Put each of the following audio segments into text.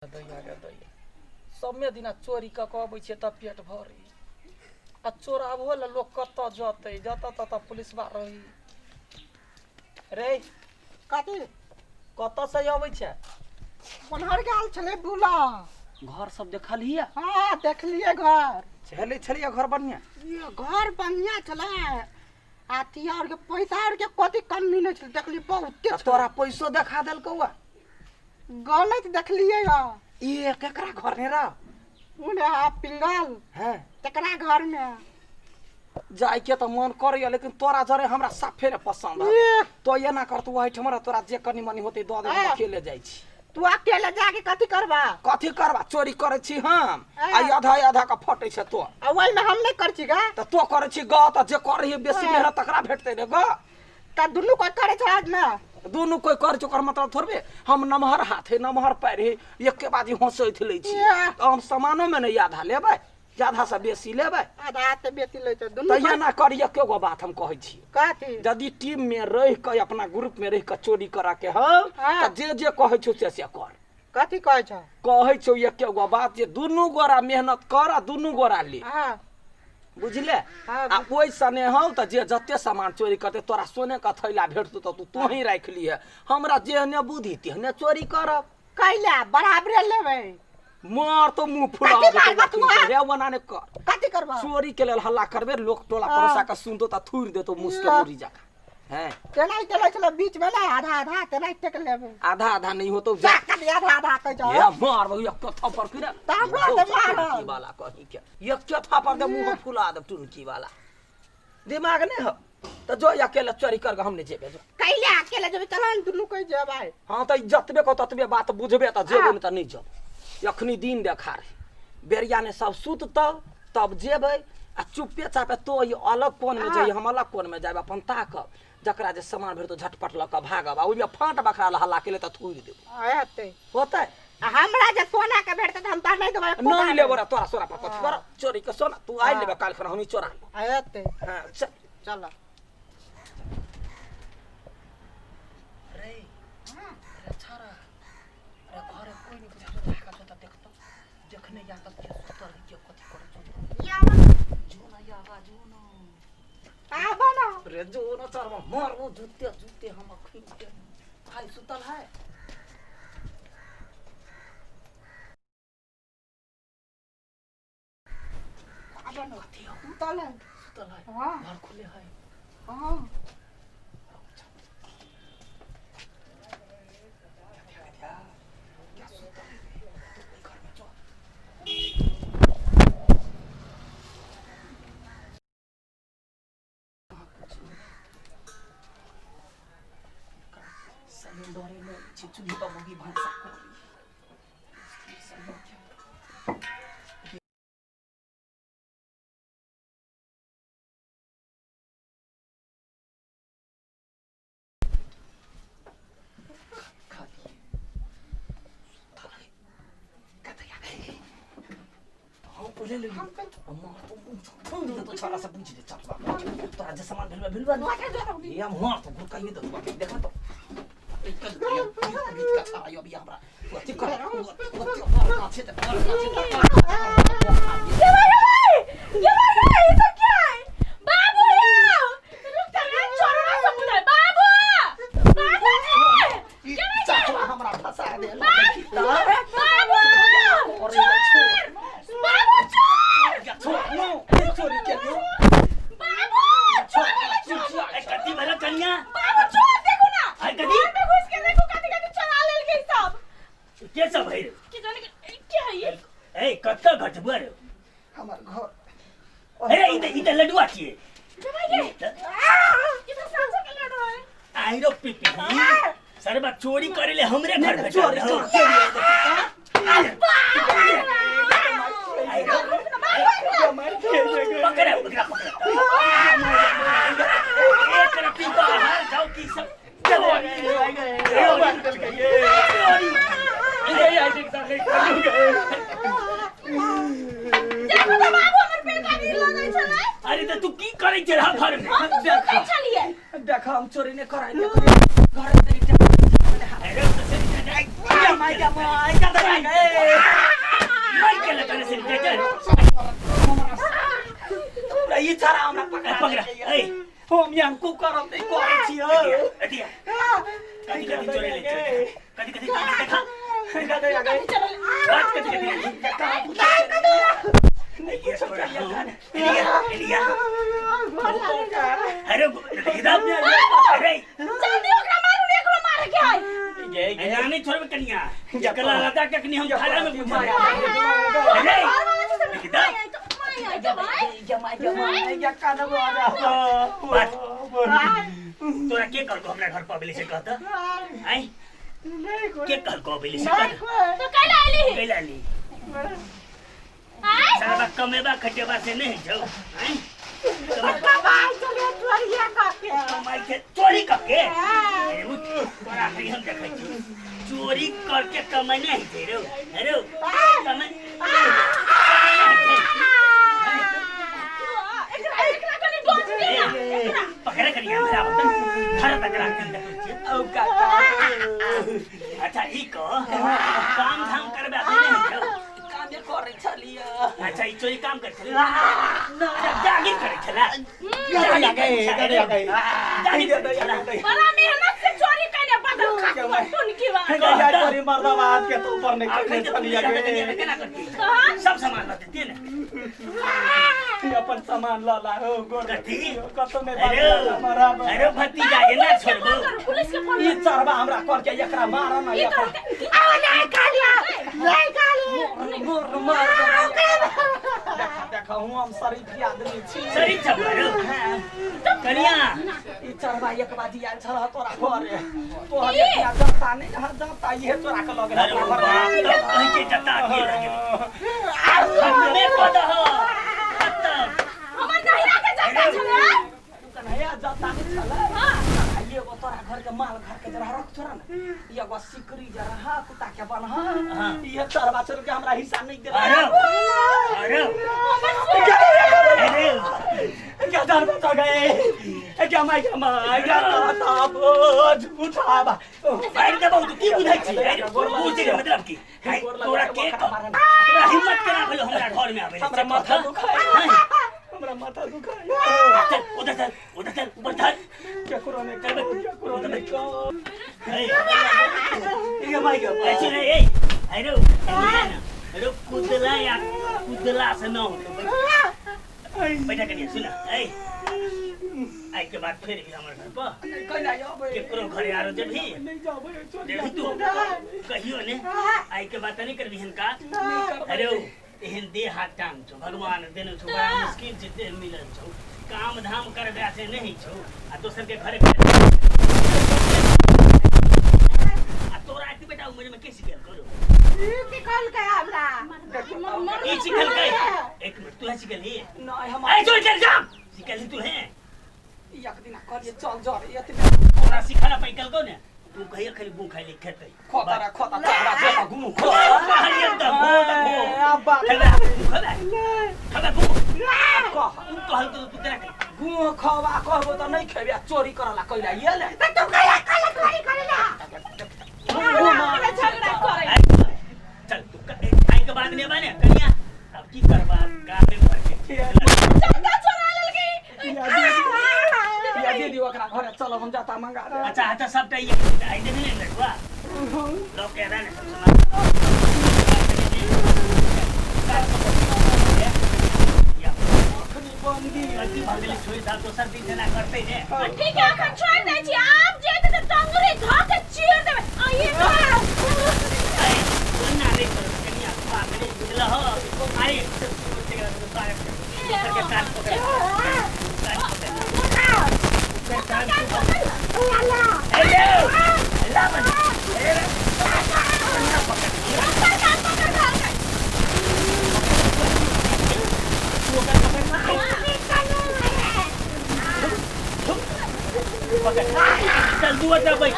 दैया गे दैया, सबमे दिना चोरी कऽ कऽ अबै छियै तब पेट भरै। आ चोराबहो लए लोक कतऽ जतै? जतऽ ततऽ पुलिसबा रही रे। कथी? कतऽ से अबै छै? ओन्हर गेल छलै बुला। घर सब देखलियै? हँ, देखलियै घर। छलै छलियै घर बढ़िआँ? ई घर बढ़िआँ छलै। अथी और के पैसा और के कथी कमी नहि छलै, देखली बहुते तऽ छलै। तोरा पैसो देखा देलकौ? गलत देखलियै हँ। ई केकरा घर ने रह? उने आ पिंगल। हैं। तकरा घर में। जाय के तऽ मन करैया, लेकिन तोरा जरे हमरा साफे ने पसंद है। ए, तो एना कर, तू ओहिठाम रह, तोरा जे कनी मनी होतै दऽ दे, हम हाँ। अकेले जाइ छी। तू अकेले जाके कथी करबा? कथी करबा? चोरी करै छी हम। हाँ। आ आधा आधा के फटै छै तो। आ ओहिमे हम नहि करै छी गा। तऽ तो करै छी ग, तऽ जे करै है बेसी हाँ। मेहनत तकरा भेटतै ने ग। तऽ दुनू कोइ करै छै आज ने। दुनू कोइ करै छै, ओकर मतलब थोड़बे हम नमहर हाथ है, नमहर पैर है, एके बाजी हंसैत लै छी। Yeah. तऽ हम सामानो मे नहि आधा लेबै, आधा से बेसी लेबै। आधा से बेसी लै छै दुनू। तऽ एना करी, एके गो बात हम कहै छी। कथी? यदि टीम में रहि कऽ, अपना ग्रुप में रहि कऽ चोरी करऽ के हौ, हाँ। तऽ जे जे कहै छौ से से कर। कथी कहै छ? कहै छौ एके गो बात जे दुनू गोरा मेहनत कर आ दुनू गोरा ले। हाँ। बुझले? हाँ। आ ओहि सने हौ तऽ जे जते सामान चोरी करतै, तोरा सोने के थैला भेटतौ तऽ तू तोही राखि लिहे, हमरा जेहने बुद्धि तेहने चोरी करब। कैला बराबरे लेबै। मार तो मुंह फुला कथी देतौ। मारबा तू? अखनी के। रे, ओना नहि कर। कथी करबा? चोरी के लेल हल्ला करबे, लोक टोला हाँ। पड़ोसा के सुनतो तऽ थूरि देतौ मुस के ला। मुरी जकाँ हैं। तेना चलै छलै बीच में ना, आधा आधा तेना टेक लेबै। आधा आधा नहीं होतो। जा कथी आधा आधा कहै छौ? ये मार एक तो थप्पड़ की रे। तऽ हमरा तऽ मारब। टुनकी वाला कही के एक के थप्पड़ दे, मुंह फुला दे। टुनकी वाला दिमाग नहीं हो तऽ जो अकेले चोरी कर, हम नहीं जेबे, जो। कैला अकेले जेबै? चल ने, दुनू कोइ जेबै। हाँ, तऽ जतबे को ततबे बात बुझबे तऽ जेबो, हाँ। नहीं तऽ नहीं जब। अखनी दिन देखा रहे, बेरिया ने सब सुततौ तब जेबै। आ चुप्पे चापे तो ई अलग कोन में हाँ। जइए, हम अलग कोन में जायब। अपन ताकब, जकरा जे सामान भेटतौ झटपट लऽ कऽ भागब। आ ओहिमे फाँट बखरा लऽ हल्ला केले तऽ थूरि देबो। हेतै। होतै। आ हमरा जे सोना के भेटतै तऽ हम तोरा नहि देबै एको। नहीं लेबो रे तोरा सोना पर कथी करब? चोरी के सोना तू आइ हाँ। लेबे, काल्हि खन हमही चोरा लेब। हेतै। हाँ, चल। चल। रे रे छाड़ा रे, घरे कोई नहीं बुझा तो भागा तो देखतो, देखने या तब के सुतल है के कथी करे छौ। जो ना यागा, जो ना। आबो ना। रे जो ना, चरवा मारबो जूते जूते हम अखनी के। हाय, सुतल है? आबो ना। कथी हो? सुतल है। सुतल है? हाँ। घर खुले है? हाँ। क्या सुतल है तो घर में जो सिलेंडरे में छै, चूल्ही पर मौगी भनसा करी। खाली हम पहिले ले। अम्मा तो थूक दे तो छाड़ा से पूछ ले, चल तोरा जे सामान भेलबा भेलबा ने या मार तो घुकाइए दे तू। देखा तो ए चल गीत का छाड़ा यो अभी हमरा तू अथी कर, तू अथी कर, काछे ते कर, काछे ते कर। ये भाई, ये भाई, ये भाई, ये सब क्या है? बाबू यो! रुक जा रे, चोरवा सब बुझाय। बाबू! बाबूजी! ई चाचवा हमरा फंसा देल। बाबू! अरे छोड़। बाबू, चोर! या छोड़ नो, ये चोरी के नो। बाबू! छोड़। चोर! अरे कथी भेल कनिया? बाबू, चोर देखो ना! अरे कथी? घर में घुस के देखो, कथी कथी चोरा लेल गई सब। के सब है रे? के जाने के है ये? ए, कतऽ घर छै बुआ रे? हमर घर। अरे ई तऽ लडुआ छियै। ये भाई, ये! ये तो सांचो के लड़ो है। आइरो पिपी सरबा, चोरी करे ले हमरे घर भेटल चोरी रहौ। कर के लिए आइरो पकड़े ओकरा, पकड़े एक रत्ती बाहर जाओ की सब चोरी। देखो तो बाबू, हमर पेट आगि लगै छलै। अरे तऽ तू की करै छै घर में? हम तऽ सुतै छलियै। देख, हम चोरी नहीं कराई, देख घर से अरे तऽ से माय क्या माय क्या ए मार के लगा सैनिटाइजर। तोरा ई छाड़ा हमरा पकड़ा पकड़ा ए हम यहाँ को करम नहीं करै छियो। अतिया कथी कथी चोरे ले कथी कथी चोरे देखा बात कथी कथी नहीं पूछो एलिया एलिया अरे इधर अरे जल्दी ओकरा मारू रे, एकरो मारे के है। ए नहीं छोड़बे कनिया जकला लगा के कनी हम थाला में पूछे। अरे इधर तोरा के कहलको हमरा घर पर अबेली से कहत आई के कहलको अबेली से कहत तो कैला आइली कैला आइली आई साला कमेबा खटेबा से नहीं जाओ आई कमाई चले चोरिया करके कमाई के चोरी करके तोरा खाली हम देखै छी चोरी करके कमाई नहीं छै रो अरे कमाई एकरा कनी डोज दे ना एकरा पकड़ करिया हमरा बतन घर तक राख के देखै छी औ काका। अच्छा ई कह काम धाम करबे से नहीं जाओ कामे करै छलियै। अच्छा ई चोरी काम करै छलै ना जागीर करै छला जागीर करै छला बड़ा मेहनत से चोरी कइले बदल खा टुनकी बा चोरी मर्दाबा हाथ के तो ऊपर नहीं कइले छलियै केना करती सब सामान ल देती ने अपन सामान ल ला हो गोर कथी कतौ नै अरे अरे भतीजा एना छोड़बो पुलिस के फोन ई चरबा हमरा करके एकरा मार न ई एकरा करके आ नहीं कालिया नहीं काली मोर मार देखा देखा हूं हम शरीफ आदमी छी शरीफ छ बरो कनिया ई चरबा एक बाजी आयल छल तोरा घरे तोहर एकरा जता नहीं रह जता इहे तोरा के लगे अरे बाप तब कहि के जता के रह गेल खत्मे कऽ दह खत्म हमर नहिरा के जता छले कन्हैया जता नहीं छल हां एगो तोरा घर के माल घर के जरा रख छोरा न एगो सिकरी जरा हा कुत्ता के बन हा ये चरबा चोर के हमरा हिस्सा नहीं दे अरे अरे अरे क्या डर बचा गए क्या माय क्या माय क्या ताप झूठा बा मारि देबौ तू की बुझै छी बुझै के मतलब की तोरा के तोरा हिम्मत केना भेलो हमरा घर में आबै हमरा माथा दुखाय हमरा माथा दुखाय चल उधर चल उधर चल ऊपर चल केकरो ने केकरो ने ए my गे ऐसे नहीं ए अरे अरे कुदला या कुदला से न होतो बैठा कनिया सुन ए आई के बाद फिर भी हमर घर पर कहिना आबै केकरो घरे आरो जेबही नहीं जाबै जेबही तू कहियो ने आई के बात नहीं करबी हन का अरे एहन देह हाथ टांग छौ भगवान देने छौ बड़ा मुश्किल से देह मिलल छौ काम धाम करबे से नहीं छौ आ दोसर के घरे आ तोरा एते बेटा उम्र में के सिखल करो ई सिखल के हमरा ई सिखल के एक मिनट तू है सिखलही नहीं हम ए चल चल जा सिखलही तू है एक दिन करिए चल जर एतने तोरा सिखाला पैकल को ने तू कहिया खाली गु खाइ ले खेतै खोता रा खोता चरबा चरबा गु खो खाली एकदम खो त खो अब्बा खेबे गु खेबे खेबे गु कह उ कहल तो तू केना खेबे गु खवा कहबो त नहीं खेबे चोरी करला कइला ये ले त तू कहिया काला चोरी करेला झगड़ा करे चल तू आई के बाद ने बने कनिया अब की करबा गाँव में भर के जता चोरा लेलकै या दीदी ओकरा घरे चल हम जाता मंगा दे। अच्छा अच्छा सबटा ये आई दे ने लड़ुआ लोग कह रहा ने सब सामान अखनी बंदी गलती भऽ गेलै छोड़ि दा दोसर दिन जेना करतै ने ठीक है अखन छोड़ दै छी आब जे त टंगरी धऽ के चीर देबै आ ये ऐ ओना नहि करब कनिया बाप रे बुझलह अरे के कान पकड़ कान पकड़ कान पकड़ ए ला बन ए पकड़ तू ओकर पकड़ पकड़ चल तू ओतऽ बैठ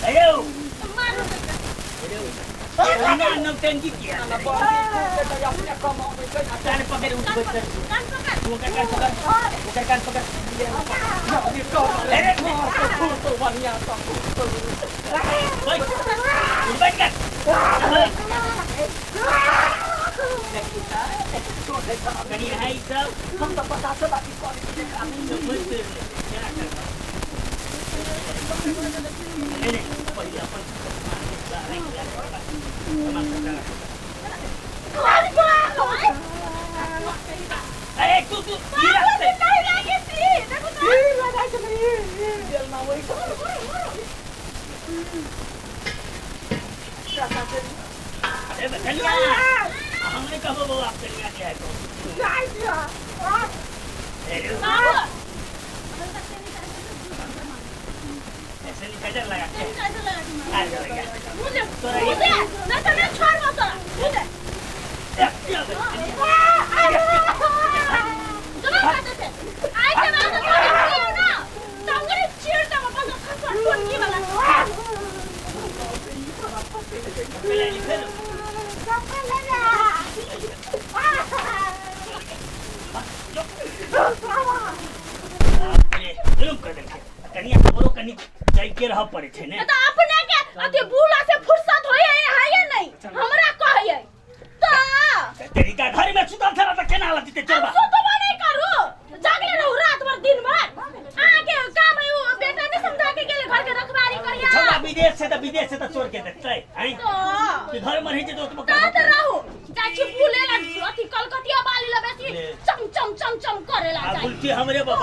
अरे अरे ना नौटंकी किया ना बंदी खूब देतै अपने कमाबै छै ना कान पकड़ उठ बैठ कर कान पकड़ तू ओकर कान पकड़ ओकर कान पकड़ अरे मार तो खूब तो बढ़िया तो खूब तो बैठ उठ बैठ कर कनी है ई सब हम तो पता से बाकी कॉलेज के काम सब बैठ कर केना करबा नहीं नहीं पहिले अपन सामान सब राख। घर पर अरे तू तू ई रास्ते नहीं लागे सी देखो तो ई लगा के नहीं जेल ना वही अरे कन्या हमने कहो बउआ कन्या के है तो जाय दिया अरे बाबू ऐसे सैनिटाइजर लगा के सैनिटाइजर लगा के मार। आ जाएगा मुझे तोरा ये- मुझे ना तो मैं छोड़ दो तोरा मुझे चलो खाते थे आई के बाद तो क्यों ना टंगरी चीर दे अपन खसवा टोटकी वाला पहले लिखे लो जुलुम कर देलकै कनिया हमरो कनि जाय के रह पड़े छै ने तो अपने के अथी बूढ़ा से फुर्सत होय है है नहीं हमरा कहै तो तरीका घर में सुतल छला त केना लग जेतै चोरबा सुतबो नहीं करू जागले रहू रात भर दिन भर अहाँ के काम है उ बेटा नहीं समझा के गेले घर के रखवारी करिया छौड़ा विदेश से त विदेश से त चोर के देखतै हैं तो कि घर में रहै छै त ओतबो तात रहू चाची भूले ला अथी कलकतिया बाली ला बेसी ले। चम चम चम चम करेला आ जाई गुलटी हमरे बाबा।